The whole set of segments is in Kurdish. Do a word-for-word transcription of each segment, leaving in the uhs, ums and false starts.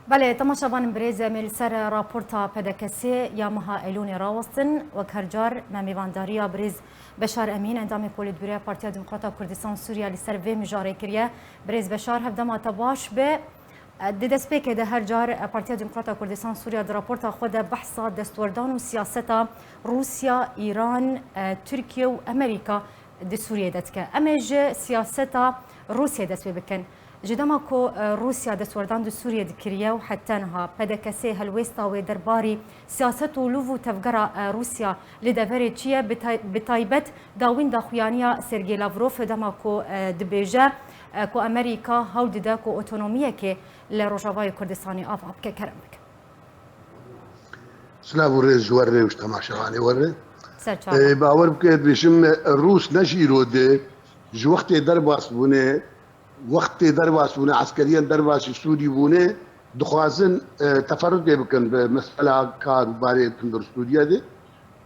Belê, temaşevanên birêz, em ê li ser raporta P D K S ya meha Eylûnê rawestin. Wek her car me mêvandariya birêz Beşar Emîn, endamê polîtbûroya Partiya Demokrata Kurdistan Sûriya li ser vê mijarê kiriye. Birêz Beşar, hevdema te baş be. Di destpêkê de her car Partiya Demokrata Kurdistan Sûriya di raporta xwe de behsa destwerdan û siyaseta Rûsya, Îran, Tirkiye û Amerîka di Sûriyê de dike. Em ê ji siyaseta Rûsiyê dest pê bikin. Ji dema ku, e, Rûsya destwerdan di Sûriyê dikiriye û heta niha P D K S helwêsta wê derbarî siyaset û lûv û tevgera, e, Rûsya li deverê çi ye? Bi tay-, bi taybet dawîn daxuyaniya Sergey Lavrov dema ku, e, dibêje, e, ku Amerîka hewl dide ku otonomiyekê li Rojavayê Kurdistanê ava bike. Kerem bike. Silav û rêz ji we re û ji temaşevanê we re. Ser çava. Ê, bawer bike, dibêjim, Rûs ne ji îro de, ji wextê derbas bûne, wextê derbas bûne, eskeriyan derbasî Sûrî bûne, dixwazin, e, teferrudê bikin bi mesela kar û barê tundurstûriya de.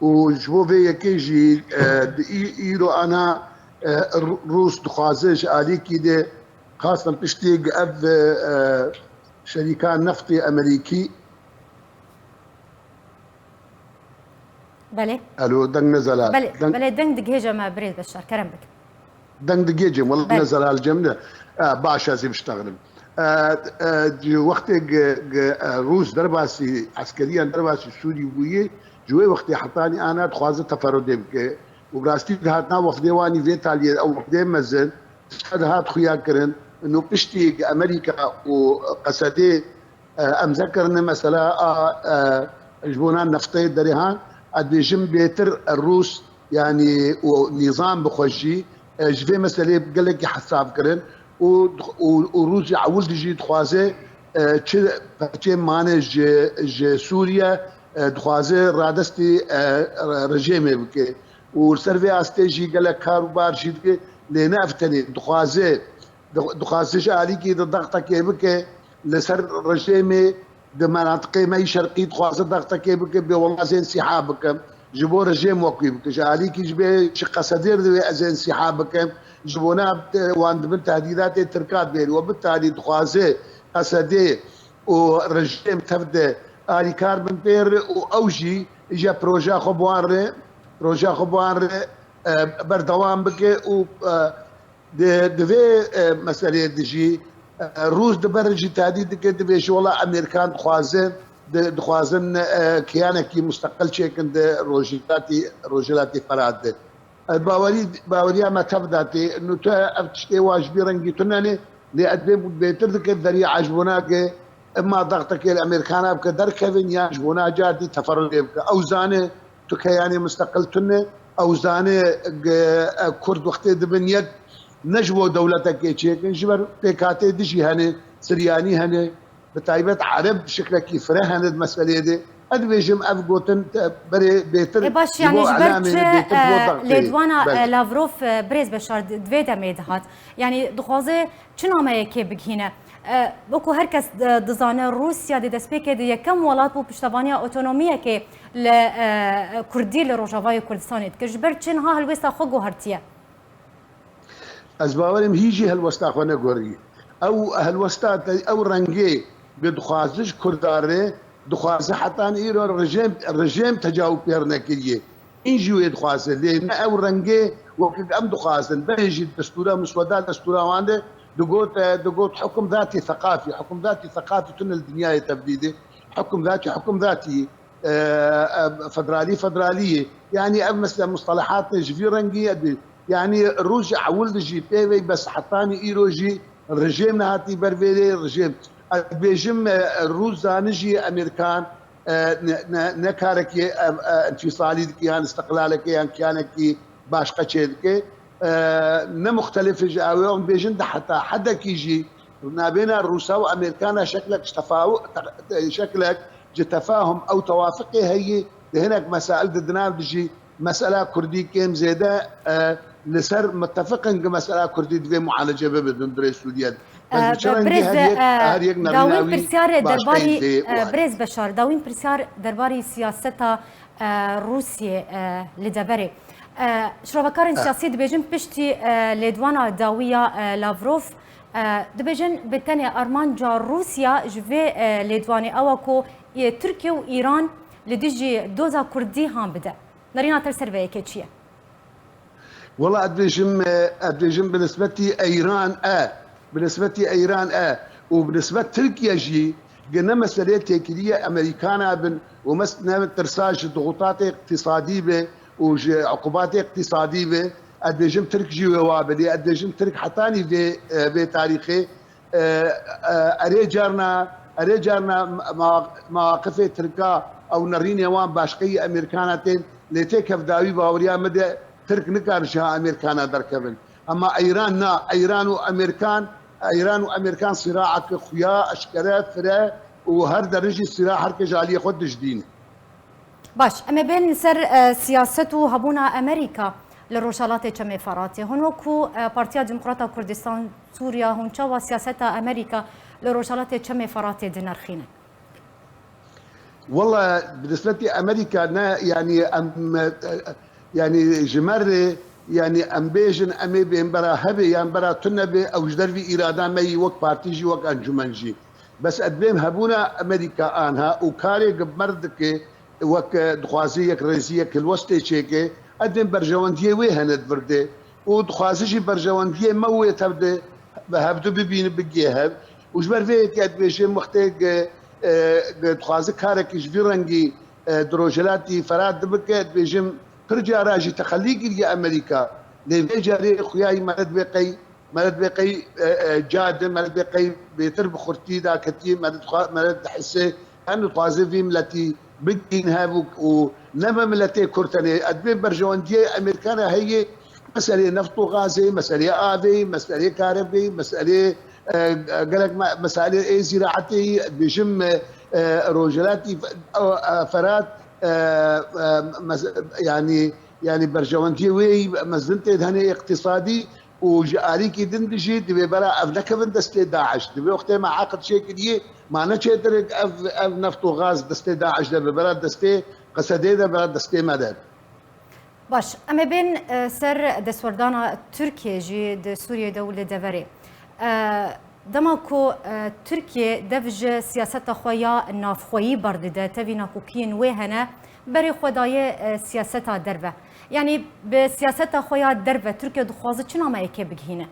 Û ji bo vê yekê jî, e, di î-, îro ana, e, Rû-, Rûs dixwaze ji alîkî de, xastan piştî ev, e, şerîka neftê Amerîkî. Belê. Alo, deng ne zelal. Belê, Deng belê, deng digihêje me, birêz Beşar, kerem bike. Deng digihêje, wela Belê. ne zelal cem ne. E, baş ez ê biştexlim. E, e, wextê ge, ge, e, Rûs derbasî, eskeriyan derbasî Sûrî bûye, ji wê wextê hetanî ana dixwaze teferrudê bike. Û bi rastî di hatina wefdê wanî vê taliyê, ew wefdê mezin, di hat xuya kirin. Û piştî Amerîka û Qesedê, e, emze kirine mesela a, e, ji bona neftê derê han, ez dibêjim bêtir Rûs, yanî û nîzam bi xwe jî, e, ji vê meselê gelekî hesab kirin û, û, û Rûsya ewil dijî dixwaze, e, çi perçê mane ji, ji Sûriye, e, dixwaze radestî, e, re-, rejêmê bike. Û li ser vê astê jî gelek kar û bar jî dike, lê ne ev tenê dixwaze, di-, dixwaze ji alîkî de dextekê bike li ser rejêmê di menatiqê me yî şerqî dixwaze dextekê bike, bê wela ez ê însîhab bikim. Ji bo rejêm wekî bike. Ji alîkî ji bê ji Qesedê re divê ez ê însîhab bikim. Ji bona wan dibin tehdîdatê Tirka dibêrî. We bitarî dixwaze Qesedê û rejêm tev de alîkar bin pê re û ew jî îja projeya xwe bi wan re, projeya xwe bi wan re, e, berdewam bike û, e, di, di vê, e, meseleyê de jî, e, Rûs di ber jî tadî dike, dibêje, wela Amerîkan dixwaze, di, dixwazin, e, kiyanekî musteqil çêkin di Rojhilatî, Rojhilatî Ferat de. Ez bawerî, baweriya me tev de tê. Nû tu ev tiştê wa ji vî rengî tune ne, lê ez vê bêtir dike derî ecbûnake, ima dextekê li Amerîkana bike derkevin, yan ji bona car dî teferrûdê bike. Ew zane tu keyanê musteqil tune, ew zane ge-, e, Kurd wextê dibin yek, ne ji bo dewletekê çêkin, ji ber pêkhatê dijî hene, Siryanî hene, bi taybet Ereb şiklekî fire hene di meseleyê de. Ez dibêjim ev gotin te berê bêtir E, baş, ji bo yanî ji ber elamê çi, ne bêtir ji bo e, dextê. Lêdwana, Belê. e, Lavrov, e, birêz Beşar di-, di vê demê dihat? Yanî dixwaze çi nameyekê bigihîne? E, wekû her kes, e, dizane, Rûsya di destpêkê de yekem welat bû piştevaniya otonomiyekê li, e, Kurdî li Rojavayê Kurdistanê dikir. Ji ber çi niha helwêsta xwe guhertiye? Ez bawerim hî jî helwesta xwe neguherî. Ew helwesta te, ew rengê bi dixwaze ji Kurda re, dixwaze hetan îro rejêm, rejêm tecawûz pêr nekiriye. În jî wê dixwaze. Lê ne ew rengê wekî em dixwazin. Berê jî destûra, misweda destûra wan de digot, e, digot hukum zatî seqafî. Hukum zatî seqafî tune li dinyayê tevdî de. Hukum zatî, hukum zatî. E, e, federalî, federalî ye. Yanî ev mesela mustelehat ne ji vî rengî ye. Yanî Rûs ji ewil de jî pê ve bes hetanî îro jî rejêm nehatî ber vê rê, rejêm. Ez dibêjim, e, Rûs zane jî Amerîkan, e, ne, ne, ne karekê, e, e, înfîsalî dike yan îstiqlalekê yan kiyanekî başqa çêdike. E, ne muxtelif e ji ew ê, em dibêjin de heta hedekî jî nabêna Rûsa û Amerîkana şeklek ji tefaw-, te-, şeklek ji tefahum ew tewafiqê heye, di hinek mesail de di nav de jî mesela Kurdî kêm zêde, e, li ser mitefiqin ki mesela Kurdî divê mualece bibe di hundirê Sûriye de. Bes E, bi çi rengî birêz, her yek, e, her yek dawîn nerîna wî pirsyar başqeyî derbarî, dê e, wan. Birêz Beşar, dawîn pirsyar derbarî siyaseta, e, Rûsiyê, e, li deverê. E, şrovekarên E. siyasî dibêjin piştî, e, lêdwana dawî ya, e, Lavrov, E, dibêjin bi tenê armanca Rûsya ji vê, e, lêdwanê ew e ku, e, Tirkiye û Îran li dijî doza Kurdî han bide. Nerîna te li ser vê yekê çi ye? Wela ez dibêjim, e, ez dibêjim bi nisbetî Îran e. Bi nisbetî Îran e. Û bi nisbet Tirkiye jî gi ne meseleyê têkiliyê Amerîkana bin û mes-, ne tirsa ji dixutatê iqtîsadî be û ji uqubatê iqtîsadî be. Ez dibêjim Tirk jî wê wa be. Lê ez dibêjim Tirk hetanî vê, e, vê tarîxê, e, e, erê carna, erê carna ma-, mawaqifê Tirka ew nerînê wan başqeyî Amerîkana tên, lê têkevdawî baweriya min de Tirk nikar ji ha Amerîkana derkevin. Ema Îran na, Îran û Amerîkan, Îran û Amerîkan sîraeke xuya, eşkere, fire û her derin jî sîra her kes ji aliyê xwe dijdîne. Baş, em ê bên li ser, e, siyaset û hebûna Amerîka li Rojhelatê Çemê Feratê. Hûn wekû, e, Partiya Demokrata Kurdistan Sûriya, hûn çawa siyaseta Amerîka li Rojhelatê Çemê Feratê dinirxînin? Wela bi nisbetî Amerîka ne, yanî em, e, yanî ji me re, yanî em bêjin em ê bên bera hebe yan bera tune be, ew ji dervî îrada me yî wek partî jî wek encûmen jî. Bes ez dibêm hebûna Amerîka anha û karê gi mer dike, wek, e, dixwaze yek rêzî yek hilwestê çêke, ez dibêm berjewendiyê wê hene di vir de û dixwaze jî berjewendiyê me wê tev de bi hevdu bibîne bigihê hev. Û ji ber vê yekê ez dibêjim wextê gi, e, gi dixwaze karekî ji vî rengî, e, di Rojhilatî Ferat de bike, ez dibêjim pir cara jî texelî kiriye Amerîka. Lê vê carê xuya yî me re divê qey Me re divê qey, e, e, ca de, me re divê qey bêtir bi xurtî daketî, me re dixwa-, me re dihise, em dixwaze vî miletî bigihîn hev û, û ne me miletê Kurd tenê. Ez dibê berjewendiyê Amerîkana heye, meseleyê neft û gazê, meseleyê avê, meseleyê karebê, meseleyê, e, gelek me-, meseleyê ê zîraetê, dibêjim, e, e, Rojhilatî F-, e, Ferat, e, e, mes-, yanî, yanî berjewendiyê wê mezin tê de hene îqtîsadî, û ji alîkî din de jî divê bera ev nekevin destê DAIŞ. Divê wextê me eqd çêkiriyê, ma neçêtir ev, ev neft û gaz destê DAIŞ de be, bera destê Qesedê de, bera destê me de. Baş, em ê bên, e, ser destwerdana Tirkiyê jî di Sûriyê de û li deverê. E, Dema ku, e, Tirkiye dev ji siyaseta xwe ya navxweyî berdide, tevî nakokiyên wê hene, berê xwe daye, e, siyaseta derve. Yanî bi siyaseta xwe ya derve Tirkiye dixwaze çi nameyekê bigihîne?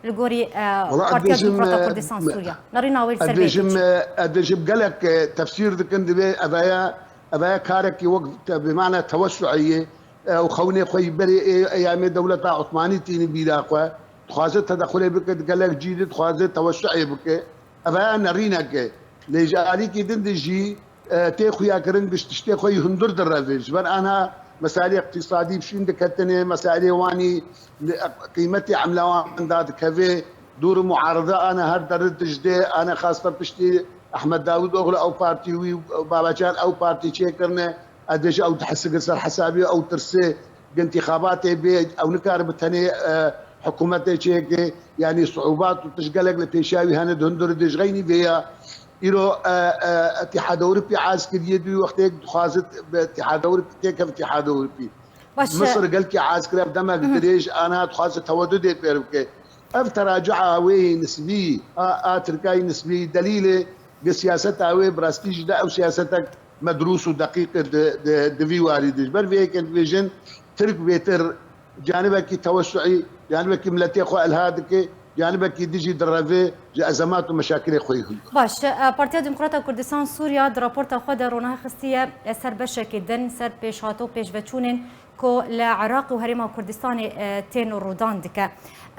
Li gorî, e, Partiya Demokrata Kurdistan Sûriya. Nerîna wê li ser vê yekê çi? E, ez dibêjim gelek, e, tefsîr dikin, divê evaya, evaya karekî wek te-, bi mana tewessu'ê ye, e, û xewnê xwe yî berê ê eyamê dewleta Osmanî tînî bîra xwe. Dixwaze tedexulê bike di gelek cî de, dixwaze tewessu'ê bike. Ev heye nerînek e. Lê ji alîkî din de jî, e, tê xuyakirin giş tiştê xwe yî hundir direve. Ji ber anha meselê iqtîsadî bi şûn diketine, meselê wanî li, qîmetê emla wan dadikeve. Dûr muaride ana her deri dijdê, ana xaste piştî Ehmed Dawûd Oxlu ew partî wî û Babacan ew partî çêkirine. Ez dibêjim ew dihesibin ser hesabê ew tirsê. Intixabatê bê, ew nikare bi tenê, e, hikûmetê çêke, yanî siûbat û tişt gelek li pêşiya wî hene di hundir de ji xeynî vê ya. Îro, e, e, Îtîhad Ewropî az kiriye dû wextê dixwaze bi Îtîhad Ewropî têkeve Îtîhad Ewropî. Baş e. Misir gelkî az kire ev demek dirêj ana dixwaze tevedudê pêr bike. Ev teracu'a wê yê nisbî, a, a Tirkayê nisbî delîlê bi siyaseta wê bi rastî jî de ew siyasetek medrûs û deqîq e di, di, di vî warî de. Ji ber vê yekê dibêjin, Tirk bêtir canibekî tewessu'î, canibekî miletê xwe elha dike, canibekî dijî direve, ji ezemat û meşakilê xwe yî hundir. Baş, e, Partiya Demokrata Kurdistan Sûriya di raporta xwe de rona xistiye, e, ser beşekê din, ser pêşhate û pêşveçûnên ku li Iraqê û Herêma Kurdistanê, e, tên rûdan dike.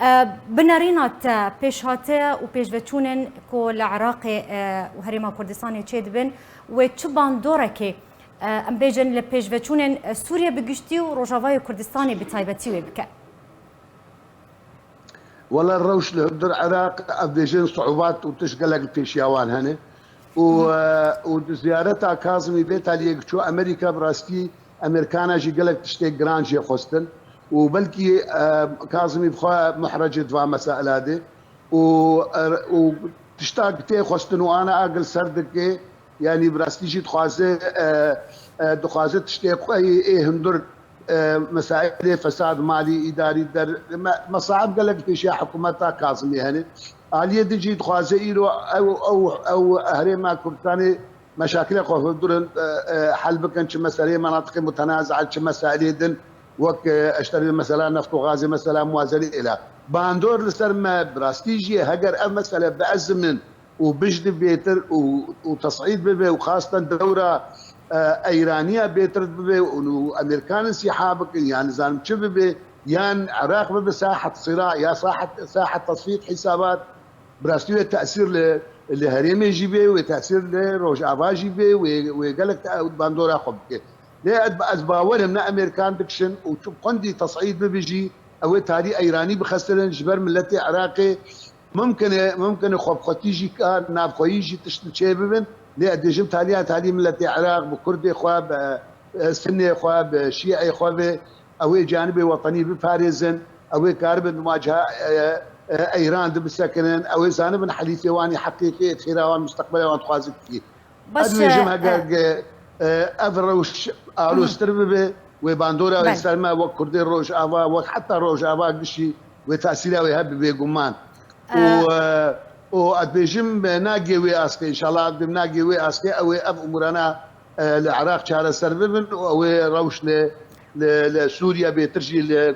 E, bi nerîna te pêşhate û pêşveçûnên ku li Iraqê, e, û Herêma Kurdistanê çêdibin, wê çi bandorekê, e, em bêjin li pêşveçûnên, e, Sûriye bi giştî û Rojavayê Kurdistanê bi taybetî wê bike? Wela rewş li hundir Iraq, ev bêjin siûbat û tişt gelek li pêşiya wan hene. Û, e, û di ziyareta Kazimî Vêtaliyê çû Amerîka, bi rastî Amerîkana jî gelek tiştê giran jê xwestin. Û belkî, e, Kazimî bi xwe muhrecê di va mesela de. Û, e, û tişta tê xwestin û ana agil ser dike, yanî bi rastî jî dixwaze, e, e, dixwaze tiştê xwe yê ê hundir, e, mesailê fesad malî, îdarî der, me-, mesaib gelek pêşiya hikûmeta Kazimî hene. Aliyê din jî dixwaze îro ew, ew, ew herêma Kurdistanê meşakilê xwe hildûrin, e, e, hel bikin, çi meseleyê menatiqê mutenaza, çi meseleyê din wek, e, eşterê mesela neft û gazê, mesela muwazenê êla. Bandor li ser me bi rastî jî heger ev mesele biezimnin û bijdi bêtir û, û tesîd bibe û xastan dewra, e, Eyraniya bêtir bibe û, û Amerîkan siha bikin, yan nizanim çi bibe, yan Iraq bibe sahet sira ya sahet, sahet tesfît hisabat. Bi rastî wê tesîr li, li herêmê jî bê, wê tesîr li Rojava jî bê, wê, wê gelek te-, bandora xwe bike. Lê ez, ez bawer im ne Amerîkan dikişin û çi qundî tesîd bibe jî, ew ê talî Eyranî bixesirin ji ber miletê Iraqê. Mumkin e, mumkin e xwe bi xwetî jî ka navxweyî jî tişt çê bibin. Lê ez dibêjim taliya talî miletê Iraq bi Kurdê xwe, bi, e, Sinnê xwe, bi Şîê xwe ve ew ê canibê wetenî biparêzin, ew ê karibin di maciha, e, e, Eyran de bisekinin, ew ê zanibin helîfê wan ê heqîqî ê xêra wan, musteqbela wan dixwazin kî. Baş, Ez dibêjim e, heger, e, e, ev rewş aloztir bibe, wê bandora wê Belê. ser me wek Kurdê Rojava, wek heta Rojava gişî wê tesîra wê hebe bêguman. Û, E, e, û ez dibêjim, e, nagê wê askê, înşallah ez dibêm nagê wê askê, ew ê ev umurana, e, li Iraq çareser bibin û ew ê rewş li, li, li Sûriye bêtir jî, li, e,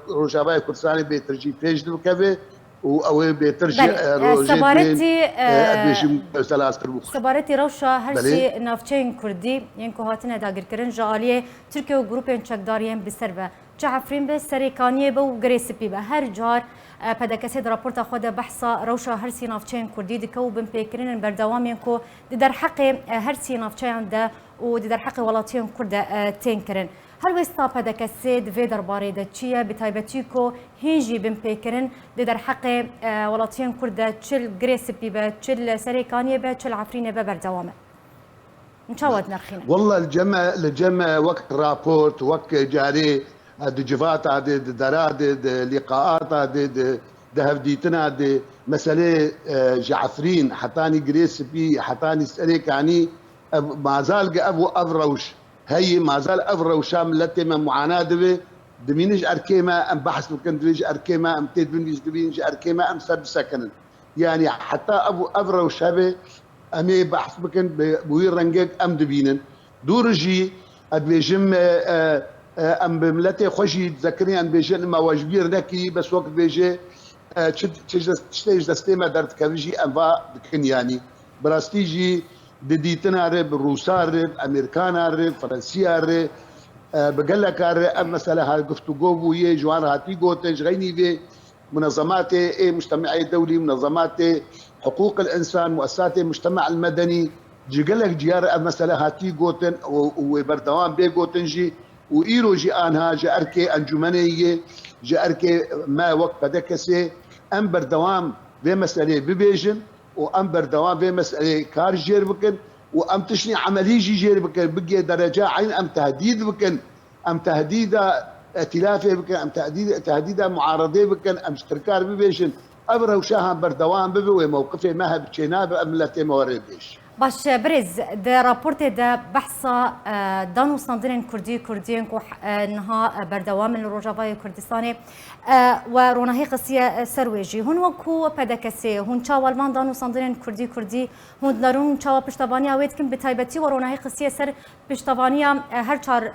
Rojavayê Kurdistanê bêtir jî pêş dibikeve û ew ê bêtir jî, Belê, e, e, rojê sebaretî, dibên, e, e, ez dibêjim, e, selastir bû. Sebaretî rewşa her Belê. sî navçeyên Kurdî yên ku hatine dagirkirin ji aliyê Tirkiye û grûpên çekdar yên bi ser ve. Çi Efrîn be, Serê Kaniyê be û Girê Spî be. Her car, e, P D K S di raporta xwe de behsa rewşa her sî navçeyên Kurdî dike û binpêkirinên berdewam yên ku di derheqê, e, her sî navçeyan de û di derheqê welatiyên Kurd de, e, tên kirin. Helwêsta P D K S di vê derbarê de çi ye? Bi taybetî ku hîn jî binpêkirin di derheqê, e, welatiyên Kurd de çi li Girê Spî be, çi li Serê Kaniyê be, çi li Efrînê be berdewam e. Min çawa dinirxîne? Walla li cem me, li cem me wek raport, wek carê, e, di civata de, di dera de, di lîqaata de, di, di hevdîtina de, meselê, e, ji Efrîn, hetanî Girê Spî, hetanî Serê Kanî, ev, mazal ge ev û ev rewş heye, mazal ev rewşa miletê me muana dibe, dibînin ji erkê me em behs bikin, dibînin ji erkê me em tê dibînin, dibînin ji erkê me em ser bisekinin. Yanî heta ev, ev rewş hebe, em ê behs bikin, bi, bi wî rengek em dibînin. Dûr jî, ez dibêjim, e, e, e, em bi miletê xwe jî dizekirin, em dibêjin, me we ji bîr nekirî, bes wek dibêje, e, çi, çi ji, tiştê ji destê me derdikeve jî em va dikin yanî. Bi rastî jî di dîtina re, bi Rûsa re, bi Amerîkana re, bi Fransiya re, e, bi geleka re ev mesele ha guftûgo bûye, ji wan re hatî gotin, ji xeynî vê munezematê ê mujtemaê dewlî, munezematê hiqûqil însan, muessesatê mujtema el medenî, ji gelek ciya re ev mesele hatî gotin û, û wê berdewam bê gotin jî û îro jî anha ji erkê encûmenê yê, ji erkê me wek P D K S'ê em berdewam vê meseleyê bibêjin û em berdewam vê meseleyê kar jêr bikin û em tiştê emelî jî jêr bikin, bigê dereca eyn em tehdîd bikin. Em tehdîda îtîlafê bikin, em tehdîd-, tehdîda muaredê bikin, em ji Tirkan re bibêjin, ev rewşa ha berdewam bibe, wê mewqifê me hebe çênabe, ev miletê me were bêj. Baş, birêz, di raportê de behsa, e, danûstandinên Kurdî, Kurdiyên ku, e, niha, e, berdewam in li Rojavayê Kurdistanê, e, we ronahî xistiye, e, ser wê jî. Hûn wekû P D K S, hûn çawa li van danûstandinên Kurdî, Kurdî, hûn dinerin, hûn çawa piştevaniya wê dikin, bi taybetî we ronahî xistiye ser piştevaniya, e, her çar, e, e,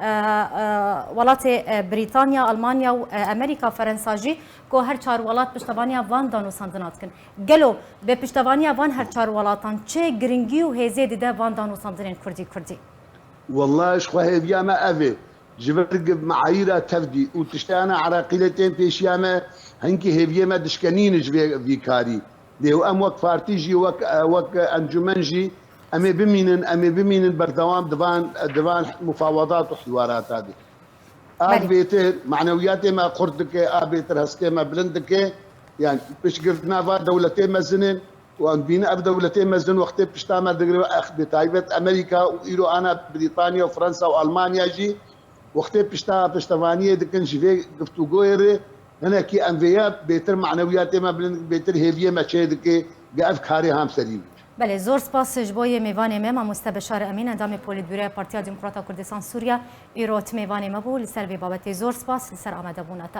welatê, e, Brîtanya, Almanya û, e, Amerîka, Ferensa jî, ku her çar welat piştevaniya van danûstandina dikin. Gelo bi piştevaniya van her çar welatan çi giringî û hêzê dide van danûstandinên Kurdî Kurdî? Wellahî ji xwe hêviya me ev e. Ji ber gi meayîra tevdî û tiştana Iraqî lê tên pêşiya me, hinkî hêviyê me dişkenîne ji vê, vî karî. Lê û em wek partî jî, wek, wek encûmen jî, em ê bimînin, em ê bimînin berdewam di van, di van mufawedat û hiwarata de. A Belê. bêtir manewiyatê me xurt dike, a bêtir hestê me bilind dike. Yani piştgirtina va dewletê mezin in û em dibînin ev dewletê mezin wextê pişta me digire, ex-, bi taybet Amerîka û îro ana Brîtanya û Fransa û Almanya jî wextê pişta piştevaniyê dikin ji vê guftûgoyê re. Hinekî em vêya bêtir manewiyatê me bilind, bêtir hêviyê me çê dike, ge ev karê ham serî bû. Belê, zor spas ji bo yê mêvanê me, Mamoste Beşar Emîn, endamê Polîtbûroya Partiya Demokrata Kurdistan Sûriye, îro ti mêvanê me bû. Li ser vê babetê zor spas li ser amadebûna te.